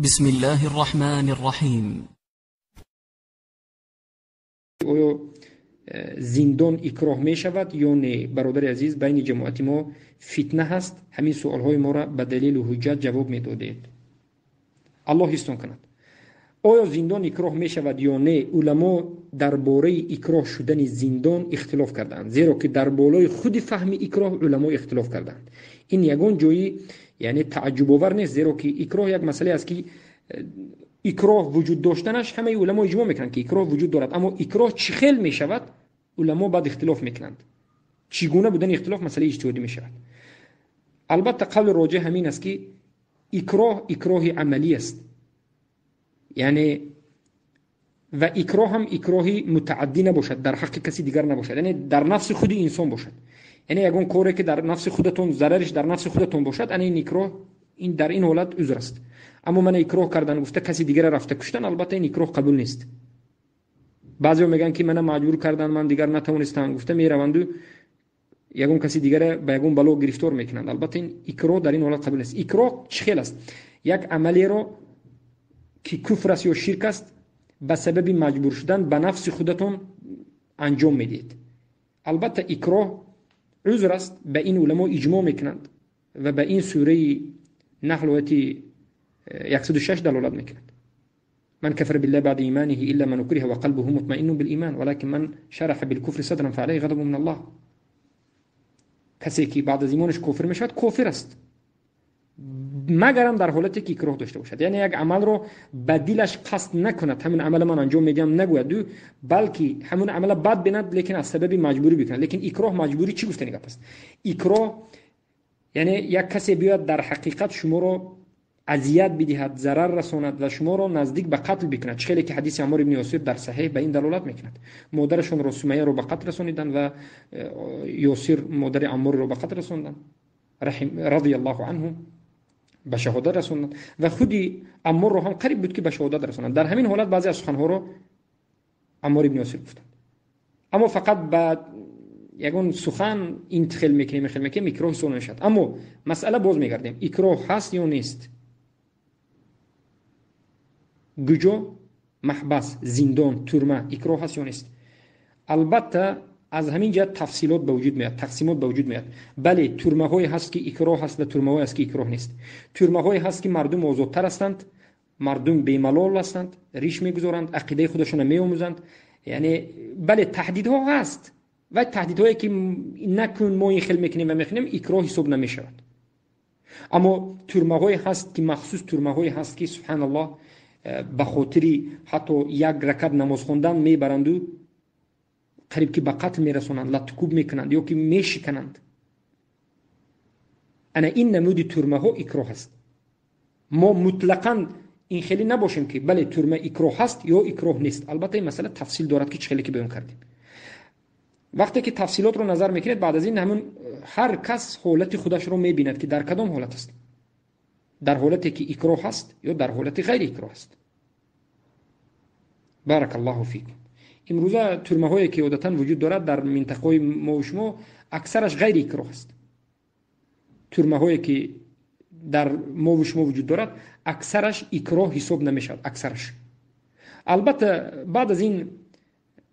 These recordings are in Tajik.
بسم الله الرحمن الرحیم. Оё зиндон икроҳ мешавад ё не? Бародари азиз, байни ҷамоати мо фитна ҳаст, ҳамин суолҳои моро ба далелу ҳуҷҷат ҷавоб медодед. Аллоҳ ҳистон кунад. Оё зиндон икроҳ мешавад ё не? Уламо дар бораи икроҳ шудани зиндон ихтилоф кардаанд, зеро ки дар болои худи фаҳми икроҳ уламо ихтилоф кардаанд. Ин ягон ҷои яъне тааҷҷубовар нест, зеро ки икроҳ як масъалае аст, ки икроҳ вуҷуд доштанаш ҳамаи уламо иҷмоъ мекунанд, ки икроҳ вуҷуд дорад. Аммо икроҳ чӣ хел мешавад, уламо баъд ихтилоф мекунанд. Чӣ гуна будани ихтилоф масъалаи иҷтиҳодӣ мешавад. Албатта, қавли роҷеҳ ҳамин аст, ки икроҳ икроҳи амалӣ аст, яъне ва икроҳ ҳам икроҳи мутааддӣ набошад, дар ҳаққи каси дигар набошад, яъне дар нафси худи инсон бошад. Яъне ягон коре, ки дар нафси худатон зарариш дар нафси худатон бошад, ана ин икроҳ, ин дар ин ҳолат узр аст. Аммо мана икроҳ кардан гуфта каси дигара рафта куштан, албатта, ин икроҳ қабул нест. Баъзеҳо мегӯянд, ки мана маҷбур кардан, ман дигар натавонистам гуфта мераванду ягон каси дигара ба ягон бало гирифтор мекунанд. Албатта, ин икроҳ дар ин ҳолат қабул нест. Икроҳ чӣ хел аст? Як амалеро, ки куфр аст ё ширк аст, ба сабаби маҷбур шудан ба нафси худатон анҷом медиҳед. Албатта, икроҳ узр аст, ба ин уламо иҷмоъ мекунанд ва ба ин сураи Наҳл ояти 106 далолат мекунад: من كفر بالله بعد إيمانه إلا من أكره وقلبه مطمئن بالإيمان ولكن من شرح بالكفر صدرا فعليه غضب من الله. کسی که بعد از ایمانش کفر میشود، کافر است، مگرم در حالتی که اکراه داشته باشد. یعنی یک عمل رو به دلش قصد نکند، همین عمل من انجام میدم نگوید، بلکه همون عمل بد بیند، لیکن از سبب مجبوری بکند. لیکن اکراه مجبوری چی گفته نگپ است؟ اکراه یعنی یک کسی بیاد در حقیقت شما رو اذیت بدهد، ضرر رساند و شما رو نزدیک به قتل بکند. خیلی که حدیث عمار ابن یاسر در صحیح به این دلالت میکند. مادرشون رو، سمیه رو، به قتل رسانیدن و یاسر مادر عمار رو به قتل رساندن، رضی الله عنه، به شهادت رساندن و خودی عمار رو هم قریب بود که به شهادت رساندن. در همین حالت بعضی از سخنها رو عمار ابن یاسر گفتند. اما فقط به یگان سخن این خیل میکنیم، خیل میکنیم، اکراه حساب نمیشد. اما مسئله باز میگردیم، اکراه هست یا نیست؟ کجا محبس، زندان، ترمه اکراه هست یا نیست؟ البته از همین جهت تفصیلات به وجود میاد، تقسیمات به وجود میاد. بله، ترمه های هست که اکراه هست و ترمه های هست که اکراه نیست. ترمه های هست که مردم آزادتر هستند، مردم بیملال هستند، ریش میگذارند، عقیده خودشون میآموزند. یعنی بله، تهدیدها هست و تهدیدهایی که نکن، ما این خیل میکنیم و میکنیم، اکراه حساب نمیشود. اما ترمه های هست که مخصوص ترمه های هست که سبحان الله، به خاطر حتی یک رکعت نماز خواندن میبرند و قریب که به قتل میرسونند، لت کوب میکنند یا که میشکنند. انا این نمود ترمه ها اکراه هست. ما مطلقا این خیلی نباشیم که بله، ترمه اکراه هست یا اکراه نیست. البته این مسئله تفصیل دارد که خیلی که بیان کردیم. وقتی که تفصیلات رو نظر میکنید، بعد از این همون هر کس حالت خودش رو میبیند که در کدام حالت است، در حالتی که اکراه هست یا در حالت غیر اکراه است. بارک الله فیکم. امروزه ترمه هایی که عادتا وجود دارد در منطقه ما و شما، اکثرش غیر اکراه است. ترمه هایی که در ما و شما وجود دارد، اکثرش اکراه حساب نمیشود، اکثرش. البته بعد از این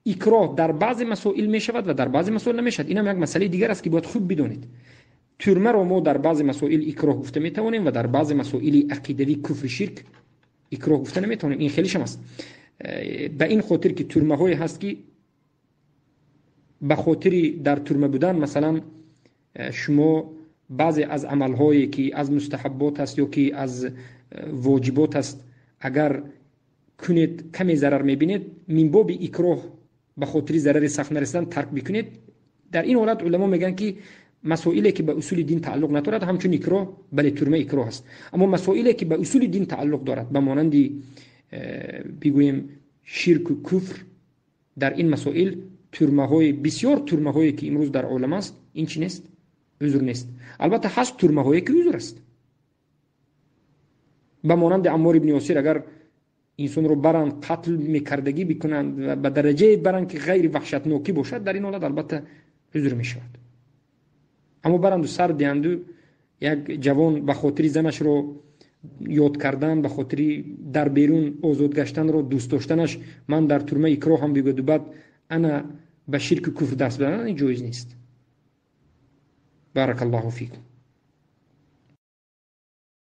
اکراه در بعضی مسائل میشود و در بعضی مسائل نمیشود. این هم یک مسئله دیگر است که باید خوب بدونید. ترمه رو ما در بعضی مسائل اکراه گفته میتوانیم و در بعضی مسائل عقیدوی، کفر، شرک اکراه گفته نمیتوانیم. این خیلی شم است. به این خاطر که ترمه های هست که به خاطر در ترمه بودن، مثلا شما بعضی از عملهایی که از مستحبات است یا که از واجبات است، اگر کنید کمی ضرر میبینید، من باب اکراه به خاطر ضرر سخت نرسیدن ترک بکنید. در این حالت علما میگن که مسائلی که به اصول دین تعلق ندارد، همچون اکراه، بله، ترمه اکراه است. اما مسائلی که به اصول دین تعلق دارد، به مانند بگوییم شرک و کفر، در این مسائل ترمه های بسیار، ترمه هایی که امروز در عالم است، این چی نیست؟ عذر نیست. البته هست ترمه هایی که عذر است، به مانند عمار ابن یاسر. اگر انسان رو برند، قتل میکردگی بکنند و به درجه برند که غیر وحشتناکی باشد، در این حالت البته عذر میشود. اما برند و سر دهند و یک جوان به خاطر زنش رو Ёд кардан, ба хотири дар берун озод гаштанро дӯст доштанаш, ман дар турма икроҳам бигӯяду баъд ана ба ширку куфр даст бизанад, ин ҷоиз нест. Баракаллоҳу фикум.